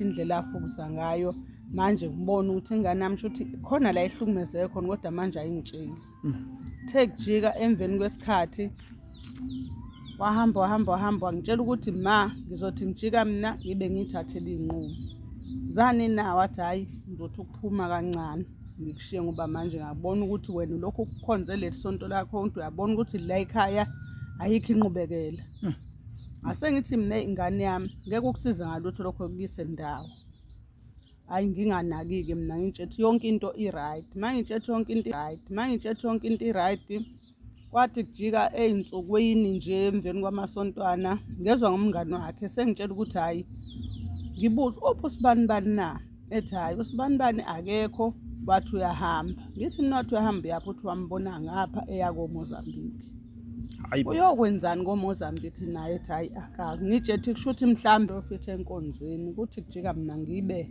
Indlela afukusa ngayo manje ngibona ukuthi ingane yami shuthi khona la ihlukumezeke khona, kodwa manje ayingitsheli. The kujika emveni kwesikhathi wahamba wahamba wahamba, wangitshela ukuthi ma ngizothi ngijika mina ngibe ngiyithathele iy'nqumo. Zani na? Wathi hhayi, ngizothi ukuphuma kancane ngikushiye ngoba manje ngabona ukuthi wena ulokhu ukukhonze leli sonto lakho, ukuthi uyabona ukuthi la ekhaya ayikho inqubekela. Ngase ngithi mina ingane yami ngeke ukusize ngalutho lokho kuyise ndawo. Hayi, nginganaki-ke mina, ngitshethi yonke into i-right. Uma ngitshethi yonke into i-right, uma ngitshethi yonke into i-right, kwathi kujika ey'nsukwini nje emveni kwamasontwana, ngezwa ngomngani wakhe sengitshela ukuthi hhayi, ngibuze uphi usibanibani na? Ethi hhayi, usibanibani akekho, wathi uyahamba. Ngithi mina wathi uyahamba uyaphi? Uthi wambona ngapha eya koMozambique. Hayibo. Uyokwenzani koMozambique naye? Ethi hhayi, akazi. Ngitshethi kusho ukuthi mhlawumbe ofithe enkonzweni, kuthi kujika mina ngibe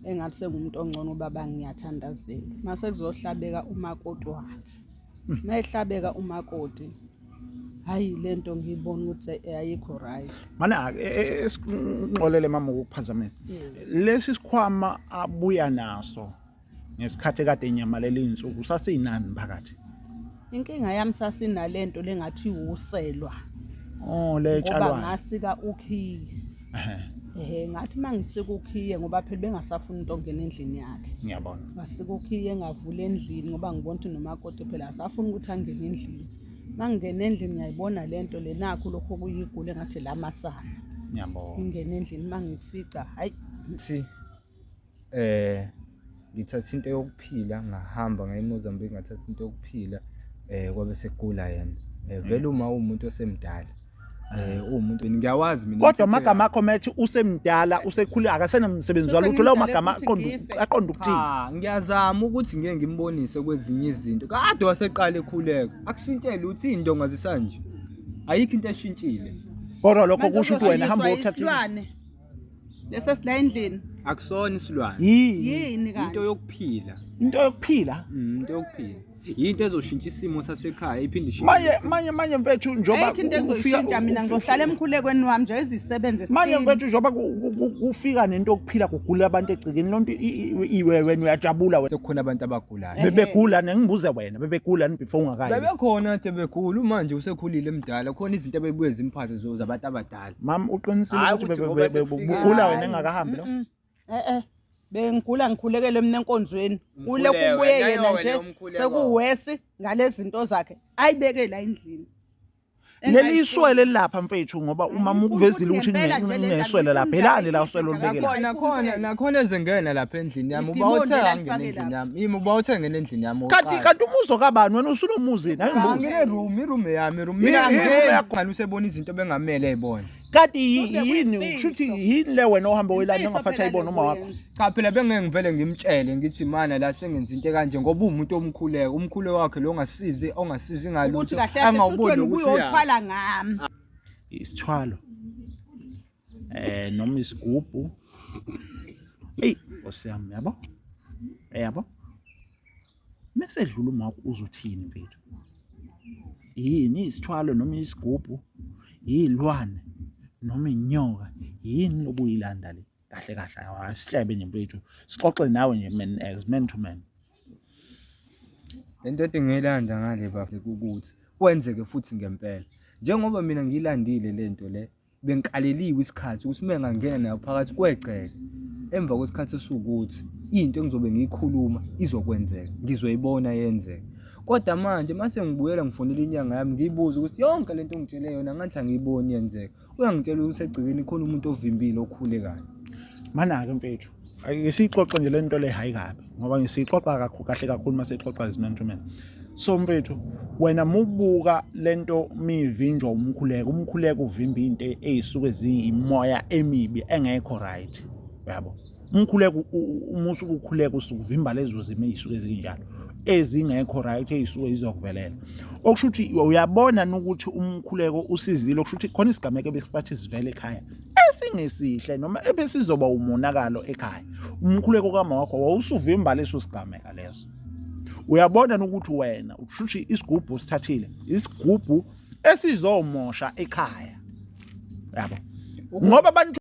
engathi sengumuntu ongcono, ubaba ngiyathandazela. Mase kuzohlabeka umakoti wakhe. Mayehlabeka umakoti, hayi, lento ngiyibona ukuthi ayikho right. Mana ngixolele mama ukukuphazamisa. Lesi sikhwama abuya naso ngesikhathi ekade inyamalela iy'nsuku sasiyinani phakathi? Inkinga yami sasinalento lengathi iwuselwa. Oh, le Ngoba etshalwayo. ngasika ukhiye. Ehhe, ngathi uma ngisika ukhiye, ngoba phela bengasafuni umuntu ongena endlini yakhe. Ngiyabona. Ngasika ukhiye, ngavula endlini ngoba ngibona ukuthi nomakoti phela asafuni ukuthi angene endlini. Uma ngingena endlini ngiyayibona le nto le, nakho lokho okuyigula engathi la masana. Ngiyabona. Ngingena endlini uma ngikufica, hhayi. Thi ngithatha into yokuphila, ngahamba ngaya eMozambique, ngathatha into yokuphila, kwabe sekugula yena. Vele uma uwumuntu osemdala, uwumuntu ngiyawazi mina Kodwa umthetho amagama yakhe. akho methi usemdala, usekhulile, akasenamsebenzi walutho, lawo magama Sengimdala aqonda futhi ngife. aqonda ukuthini? Cha, ngiyazama ukuthi ngeke ngimbonise kwezinye izinto. Kade waseqala ekhuleka. Akushintshele uthi iy'ndonga zisanje. Ayikho into eshintshile. Kodwa lokho Manje kusho ukuthi wena hamba uzoyiswa uyothatha isilwane lesi esila endlini. Akusona isilwane. Yini? Yini kanti? Into yokuphila. Into yokuphila. Into yokuphila. Yinto ezoshintsha isimo sasekhaya iphinde ishintshe. Manje nesimo. manje manje mfethu, njoba Ayikho into engizoyishintsha mina, ngizohlala emkhulekweni wami nje izisebenze. Manje mfethu, njoba kufika nento yokuphila kugula abantu egcikeni, lonto iwe wena uyajabula wena? Sekukhona abantu abagulayo. Bebegula, nengibuze wena, bebegula ni before ungakayi? Bebekhona kade begula, manje usekhulile emdala, khona izinto abebuye zimphathe zabantu abadala. Mam, uqinisile Hhayi ukuthi ukuthi ngoba sekufike- ugula wena engakahambi lo? Eh, bengigula ngikhulekele mina enkonzweni. Kule Umkhuleko, kubuye nayo yena wena nje umkhuleko. sekuwesi ngalezi zinto zakhe ayibeke la endlini. Leli iswele lapha mfethu, ngoba uma ukuvezile ukuthi Ngempela nje le kuneswele lapha, elani la uswele olubeke la? Akho- Nakhona nakhona ezengena lapha endlini yami, uba Idimoni uthe leli angene alifake endlini lapha. yami. Yimi uba uthe ngene endlini yami Kanti okokuqala. kanti umuzi kabani wena? Usunomuzi Cha, nangibuza. ngine room, i-room yami, i-room. Mina I-room angeni yakho. ngani usebona izinto bengamele eyibone. Kanti Kube yini kuyimfihlo. kusho ukuthi yini le wena ohamba oyilanda Imfihlo ongafathi phela ayibone uma wakho? le. Cha phela bengeke ngivele ngimtshele ngithi mana la sengenza into ekanje, ngoba uwumuntu omkhuleko, umkhuleko wakhe lo ongasizi ongasizi Ukuthi ngalutho, kahle kahle shuthi angawuboni wena ukuthi uyaphi. ubuyothwala ngami. Isithwalo noma isigubhu. Eyi Nkosi yami, yabo, yabo, mese edlula uma wakho uzothini mfethu? Yini isithwalo noma isigubhu, yilwane noma inyoka, yini lobuyilanda le? Kahle kahle asihlebe nje mfethu, sixoxe nawe nje man as man to man. Le nto ede ngiyilanda ngale bafo ukuthi kwenzeke futhi ngempela. Njengoba mina ngiyilandile le nto le, bengikaleliwe isikhathi ukuthi uma ngangena nayo phakathi kwegceke emva kwesikhathi esiwukuthi into engizobe ngiyikhuluma izokwenzeka, ngizoyibona yenzeka. Kodwa manje mase ngibuyela ngifonela inyanga yami ngiyibuza ukuthi yonke lento ongitshele yona ngathi angiyiboni yenzeka. Uyangitshela ukuthi egcekeni khona umuntu ovimbile okhulekayo. Mana-ke mfethu, ake siyixoxe nje le nto le, hhayi kabi, ngoba ngisiyixoxa kakhulu kahle kakhulu uma siyixoxa as man to man. So mfethu, wena mubuka lento mivinjwa umkhuleko, umkhuleko uvimba into ey'suke ziyimoya emibi engekho right, uyabo? Umkhuleko uma usuke ukhuleka usuke uvimba lezo zimo ey'suke zinjalo ezingekho right ey'suke zizokuvelela. Okusho ukuthi uyabona ukuthi umkhuleko usizile, okusho ukuthi khona isigameko ebesifathi sivele ekhaya esingesihle noma ebesizoba umonakalo ekhaya. Umkhuleko kama wakho wawusuvimba leso sigameka leso. Uyabona ukuthi wena usho ukuthi isigubhu osithathile isigubhu esizomosha ekhaya, yabo, ngoba abantu